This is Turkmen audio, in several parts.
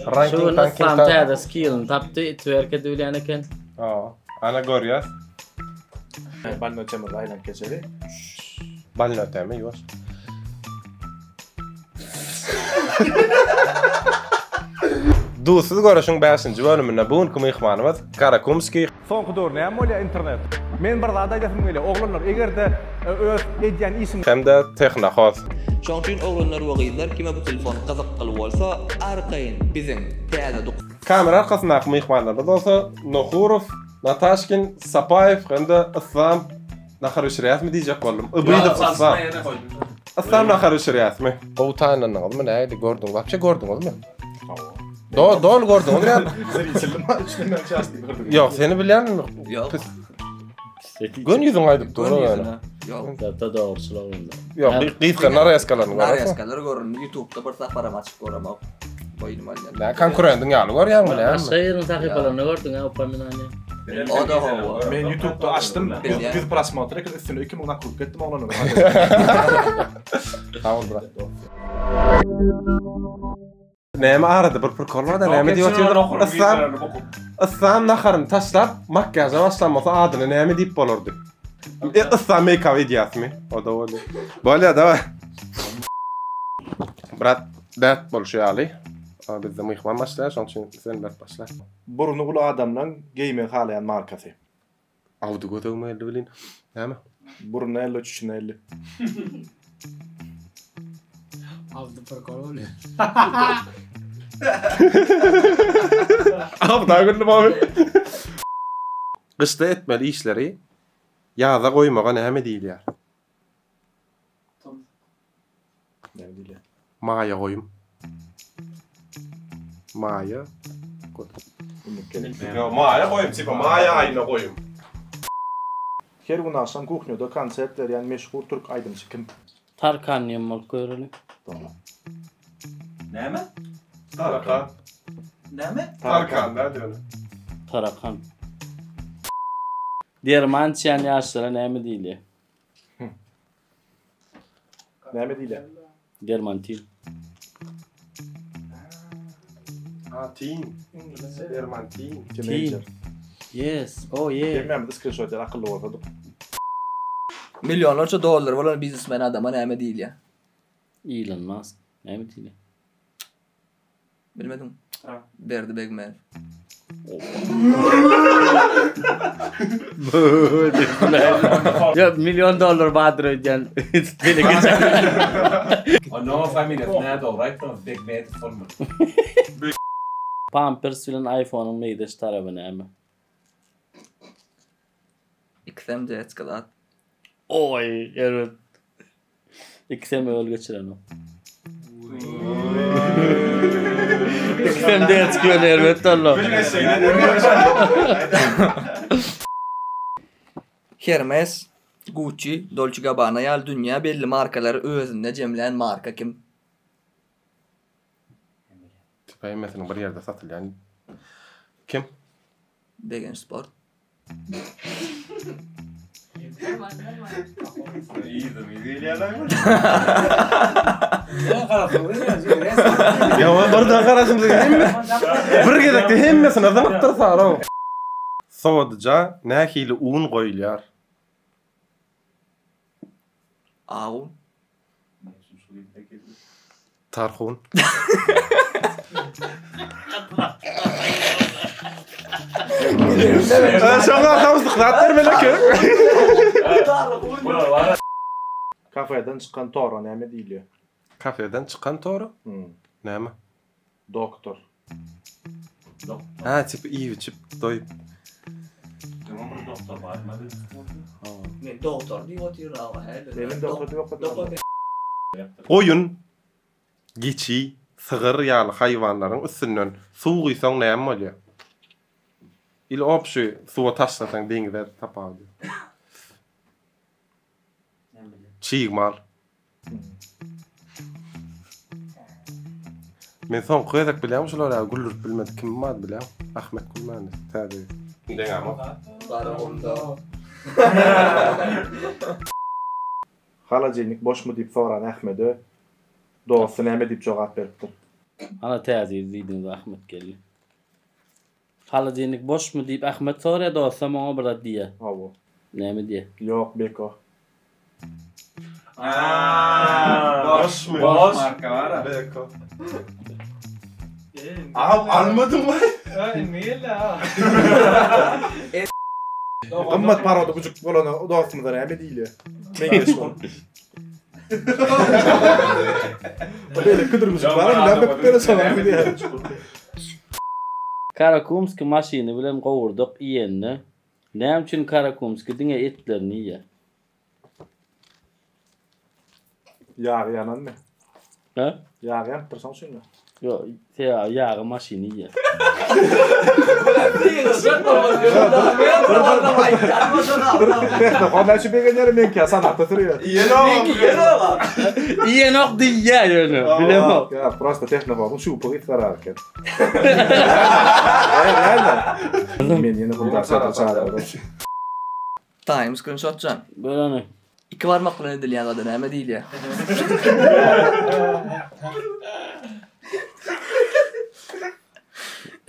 Şu Ranking gün tanking Yslam tan. täze skillini tapdy, twerk edibilýän eken. Hawa. Ana görýäs. Balno temada aýlanyp geçeli. Balno tema ýuwaş. Duzsuz göreşiň bäşinji bölüminde bu günki myhmanymyz Karakumskiý. Soňky döwür näme bolýar internet? Men bir zat aýdasym gelýär. Oglanlar eger-de öz edýän işiň. Hem-de Tehnohoz. Şoň üçin oglanlar we gyzlar kime bu telefon gyzykly bolsa arkaýyn biziň täze duk. Kamera arkasyndaky myhmanlarymyz bolsa Nohurow, Nataşkin, Sapaýew hem-de Yslam nahar bişirýäsmi diýjek boldum. Ybydow Yslam. Yslam nahar bişirýäsmi? Gowy taýynlandyňyzmy nähili gördüňiz? Wapşe gördüňizmi? Do doly gördüňizmi ýa? Ýok, seni bilýän. Ýok. Gön ýüzüň aýdyp dur ýöne. Ýok. Zatda dogruçyl oglanlar. Ýok, gysga nareskalarny görersiň. Nareskalar göründi. YouTube'da bir saparam açyp göremok. Boýnum alýan. Nä konkurendiň ýaly görýäňmi näme? Başga ýeriň sahypalaryny gördüň ha upominaniýe. O da hawa. Men YouTube'da açdym. 100 prosmotr eken üstüne 2000 nakrutka etdim oglanlara. Sag bol brat. Näme arada bir prikol bar da näme diýip otyrdyk? Yslam Yslam naharyny taşlap makýaža başlan bolsa adyny näme diýip bolardy? E, Yslam make-up edýäsmi? O da bolýar. Bolýar daway. Brat, däp bolşy ýaly. Bizde myhman başlaýar, şonuň üçin sen berip başla. Burny uly adamlaň geýmegi halaýan markasy. Awdy gözegime geldi welin. Näme? Buruna 50 uçuşuna 50. Awdy prikol bolýar. Awda güldüm abi. Gyşda etmeli işleri ýaza goýmaga näme diýilýär? Näme diýilýär? Maýa goýum. Maýa goýum. Ýok, maýa goýum, tipa maýa aýyna goýum. Her gün agşam kuhnýada konsert berýän meşhur türk aýdymçy kim? Tarkan diýen bolup göreli. Dogry. Näme? Tarakan. Näme? Tarkan da diýeli. Tarakan. Derman içýän ýaşlara näme diýilýär? Näme diýilýär? Dermantin. Ha, tin. Dermantin. Tin. Yes, oh yeah. Hemmämiz skrinşot ýaly akylly bolsadyk. Millionlarça dollary bolan biznesmen adama näme diýilýär? Elon Musk. Näme diýilýär? Bilmediň. Berdi Begmäýew. Ýa million dollar bardyr öýdýän. Telekeçi. Onda o familiýasy nädogry aýtdyňyz Begmedow bolmaly. Pampers bilen iPhone-yň meýzeş taraby näme? Ikisem detski zat. Oý, erbet. Ikisem öl geçirenok. Ikisem detski ýöne erbet boldy. Hermes, Gucci, Dolce Gabbana ýaly dünýä belli markalary özünde jemlän marka kim? Tipa hemmesiniň bir ýerde satylýan kim? Begenç Sport. Ýa bir da garaşym Bir gezekde hemmesine zyňypdyr saro. Sowadyja nähili un goýulýar? Agun. Tarhun. Şoňa hamsyk zat bermeli eken. Kafeden çykan tora näme diýilýär? Kafeden çykan tora? Näme? Doktor. Ha, tipi iýip içip doýup. Öňem bir doktor barmady. Men doktor diýip otyryn aga häli. Menem doktor diýip okadym. Goýun, geçi, sygyr ýaly haýwanlaryň üstünden suw guýsaň näme bolýar? Ili obşi suwa taşlasaň deňize tapawudy ýok. Çig mal. Men soňky gezek bilýäňmi şular ýaly güldürip bilmedik kimim bardy bilýäňmi? Ahmet gülmändi. Täze. Deňämok. Garagumda. Holodilnik boşmy diýip soran Ahmede dosty näme diýip jogap beripdir? Ana täze ýyl diýdiňiz Ahmet geldi. Holodilnik boşmy diýip Ahmet soraýar dostam oňa bir zat diýýär. Hawa. Näme diýýär? Ýok Beko. Boşmy? Boş marka bar. Beko. Al almadyň waý. Indi geldi ha. Gymmat paroda güjük bolana dostumyza näme diýilýär? Meňzeş bolup. Beýle küdür güjük bar, näme bere çalar diýýär. Karakumski maşyny bilen gowurdak iýende näme üçin Karakumski diňe etlerini iýýär? Ýagy ýananmy? Hä? Ýagy ýanypdyr şoň üçinmi? Ýok, sebäbi ýagy maşyny iýýär. Tehnohon näçe begenýär meňki sanatda sürýär. Iýenok. Iýenok diýýär ýöne, bilemok. Ýa, prosta tehnohonyň şupy gysgarak eken. Men ýene bu çagyrdy. Time screenshotjan. Böleni. Iki barmak bilen edilýän zada näme diýilýär?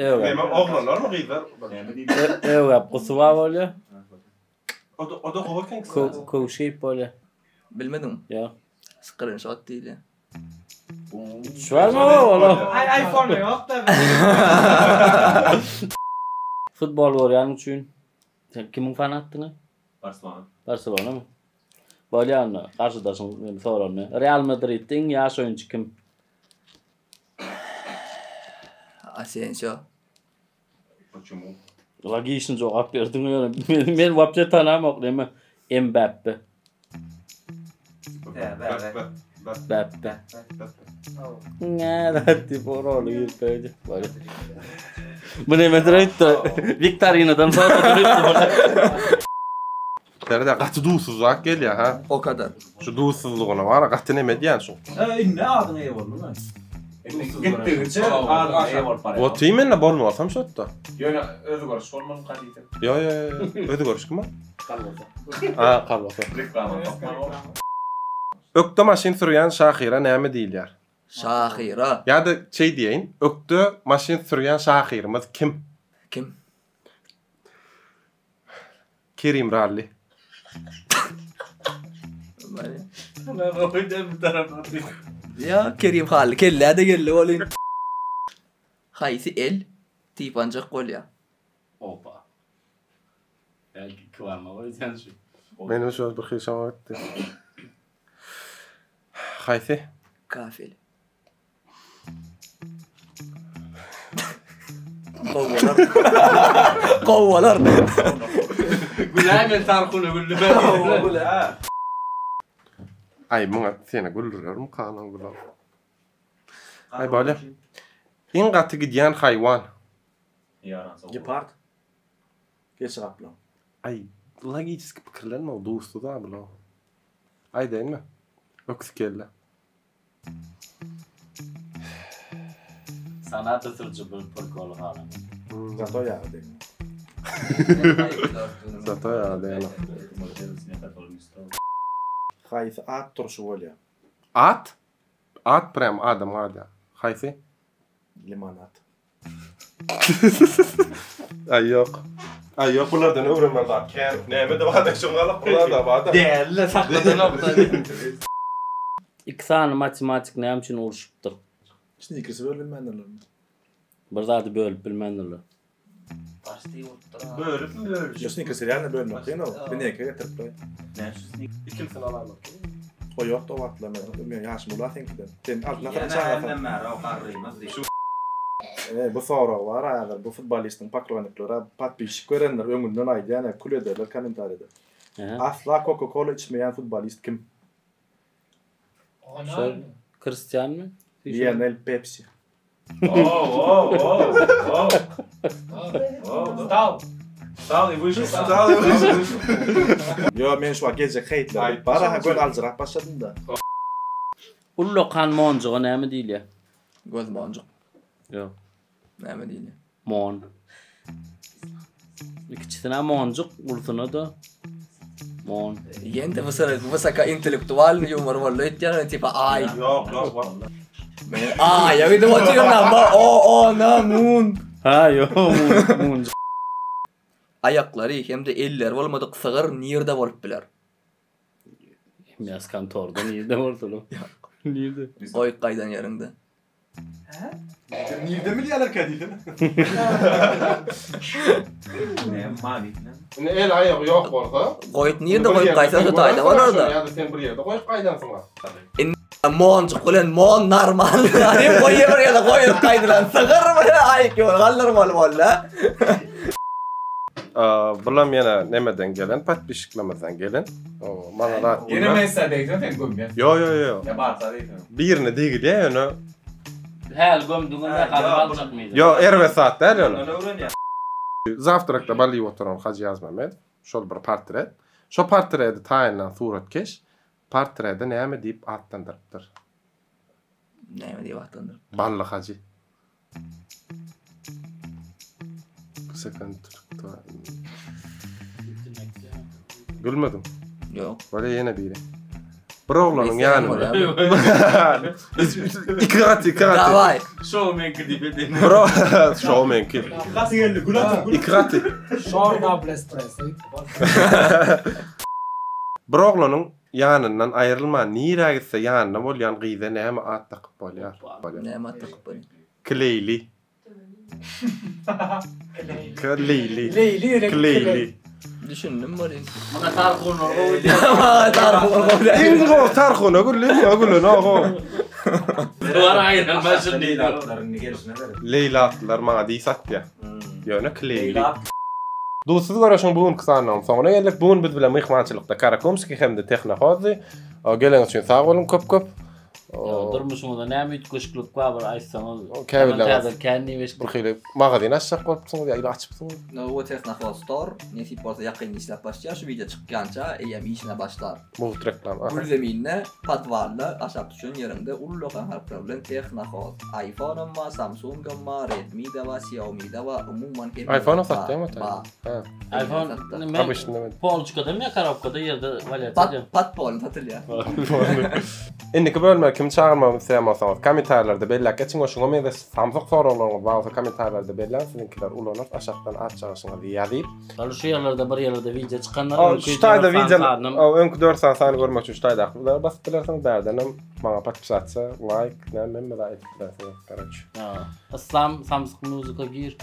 Öwäp. Näme oglanlarmy gyzlar? Näme diýilýär? Öwäp gusuba bolýar. O da o da gowy eken. Köwşeýip bolýar. Bilmediňmi? Ýok. Screenshot diýilýär. Şu barmy ola? Ay iPhone ýok da. Futbol görýäniň üçin sen kimiň fanatdyňa? Barselona. Barselonamy? Bolýa onda garşydaşyň meni soranyny. Real Madridde iň ýaş oýunçy kim? Asensio. Почему? Logiçny jogap berdiň ýöne men, men wapşe tanamok neme Mbappe. Mbappe. Näme diýip roly girip berdi. Bu näme aýtdy? Viktorinadan sorady. Serde gaty duzsuzrak gelýär ha. O kadar. Şu duzsuzlygyna bar gaty neme edýän şu. Indi adyňa eýe bolduň. Gitdigiçe adyňa eýe bolup barýar. Ot iýmende bolmasam şotda. Ýöne özgeriş bolmaly gadyýete. Ýo ýo ýo. Özgeriş kim o? Kalbasa. Ha, kalbasa. Reklama topmaly. Ökde maşyn sürýän şahyra näme diýilýär? Şahyra. Ýa-da şeý diýeýin, ökde maşyn sürýän şahyrymyz kim? Kim? Kerim Ralli. Ýa Kerim Hally kellä-de geldi welin. Haýsy el typanjak bolýar? Opa. Belki iki barmak öýdýän şu. Menem şu bir hili şoňa gitdi. Haýsy? Kafel. Gowy bolar. Gowy bolar. Güläý men Tarhuna güldüm. Aý muňa seni güldürermi kanan bular. Aý bolýa. Iň gaty gidýän haýwan. Gepard. Geçi gaplaň. Aý logiçeski pikirlenme duzsuz-a bular. Aýdaýynmy? Öküz kelle. Sanat sürüji bir prikoly halam. Zato ýagy degme. Zato ýagy degme. Haýsy at turşy bolýar? At? At prям adam ady. Haýsy? Limonad. Aý ýok. Aý ýok bulardan öwrenmeli zat kän. Näme-de bar şoň galak bular-da bar-da. Däli sakladanok. Iki sany matematik näme üçin urşupdyr? Snikersi bölüp bilmändirlermi? Bir zady bölüp bilmändirler. Bölüpmi bölüşip? Ýo snikersi realno bölmek kyn o. Lineýka getirip goý. Näme şu snik? Ikilisini alaýmak. O ýokdy o wagtlar men. Men ýaşym uly seňkiden. Sen altyn asyryň Ýene çagasyň. hemem bäri o garrymyz diýip. E, bu sorag bar häzir bu futbolistiň poklonniklere podpisçik berenler öňünden aýdýan e, kül ederler kommentariýada. Asla Coca-Cola içmeýän futbolist kim? Şol Kristianmy? Lionel Pepsi. Oh, oh, oh, oh. Oh. Wstał. Wstał i wyszedł. Wstał i wyszedł. Ýo men şu wagt geljek heýtler bar ha göni aljyrap başladym-da. Ullakan monjuga näme diýilýär? Göz monjuk. Ýok. Näme diýilýär? Mon. Kiçisine monjuk, ulusyna-da mon. Ýene-de wysaka intellektualnyý ýumor boldy öýtýän, tipa aý. Ýok, ýok, walla. Aýa gidip otyryn amma o o na moon. Ha ýo moon moon. Aýaklary hem-de elleri bolmadyk sygyr nirde bolup biler? Ýas kontorda nirde bolsun o? Nirde? Goýup gaýdan ýeriňde. Nirden bilýärlerkä diýsene. Näme many näme? Indi el aýagy ýok bolsa. Goýup nirde goýup gaýtsa şu taýda bolarda. Ýa-da sen bir ýerde goýup gaýdansyň. Monjuk bilen mon normal. Ýa goýup bir ýerde goýup gaýdylan sygyr bilen aýyk ýol galdyrmaly boldy. Bulam ýene nemeden gelen, podpisçiklerimizden gelen. Maňa zat Ýene Messa degse sen gömýän. Ýo ýo ýo. Ýa Barsa degse. Birine degilýär ýöne. Häli gömdüňem ýa gazyp aljakmydy? Ýo, erbet zat däl ýöne. Zawtrakda bal iýip oturan Hajy Ýazmämmedow, şol bir portret. Şo portreti taýynlan suratkeş portreti näme diýip atlandyrypdyr? Näme diýip atlandyrypdyr? Bally Hajy. Gülmedim. Ýok. Bolýa ýene biri. Bir oglanyň ýanynda. Iki gaty, iki gaty. Daway. Şou meňki diýip edin. Bir şou meňki. Gaty geldi, gül atyn, gül. Iki gaty. Şor double espresso. Bir oglanyň Ýanyndan aýrylman nirä gitse ýanynda bolýan gyza näme at dakyp bolýar? Näme at dakyp bolýar? Kleýli. Kleýli. Leýli Kleýli. Düşündim welin. Muňa tarhunlar gowy diýýär. Maňa tarhun gowy. Iň gowy tarhuna gülli, muňa gülenok o. Duvar aýrylma şuny Leýli atlylar indi gelşine seret. Leýli atlylar maňa diý satýar. Ýöne kleýli. Duzsuz göreşiň bu günki sanynyň soňuna geldik. Bu gün biz bilen myhmançylykda Karakumskiý hem-de Tehnohozdy. Geleniňiz üçin sag boluň köp-köp. Durmuşyňyzda näme üýtgeşiklik bar bir aýtsaňyz. Käbirleriňiz Täze kän diýip eşitdik. Bir hili magazin açjak bolupsyňyz ýa ili açypsyňyz. Nowo Tehnohoz Store nesip bolsa ýakynda işläp başlaýar. Şu wideo çykýança eýýäm işine başlar. Mugt reklama. Gülzeminde, podwalda, aşak düşen ýeriňde ullakan harplar bilen Tehnohoz. iPhone-am bar, Samsung-am bar, Redmi-de bar, Xiaomi-de bar, umuman hemme iPhone-am zat bar. satýaňmy ata? Bar. Ha. iPhone Satýan. men Obyçny neme? polçkadamy ýa korobkada ýerde walýat Pat, edýän. pat polny satylýar. Indiki bölüme kimi çagyrmagymy isleýän bolsaňyz kommentariýalarda belläp geçiň we şuňa meňzeş samsyk soraglaryňyz bar bolsa kommentariýalarda belläň siziňkiler ulanar aşakdan at çagyşyňyzy ýazyp. Ol şu ýerlerde bir ýerlerde wideo çykanlar Ol öňki şu taýda 4 sany wideo sanyny öňki 4 sany sany görmek üçin şu taýdakylara basyp bilersiňiz bärdenem maňa podpisatsa laýk näme hemme zat edip bilersiňiz karoç. Ha. Yslam samsyk muzika gir.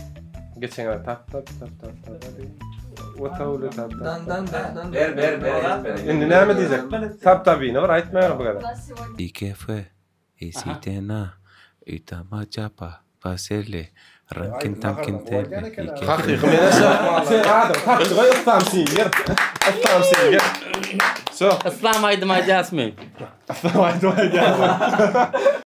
Geçen gezek tap tap tap tap tap What tap tap. Dan dan dan dan. Ber ber ber ber. Indi näme diýjek? Tap tabini bir aýtmaýar bu gezek. IKF Isitena Itamachapa Pasele Rankin Tankin Tele IKF Hakyky men şa. Sen adyň tapdyga Yslam singer. Yslam singer. Şo. Yslam aýdym aýdýasmy? Yslam aýdym aýdýasmy?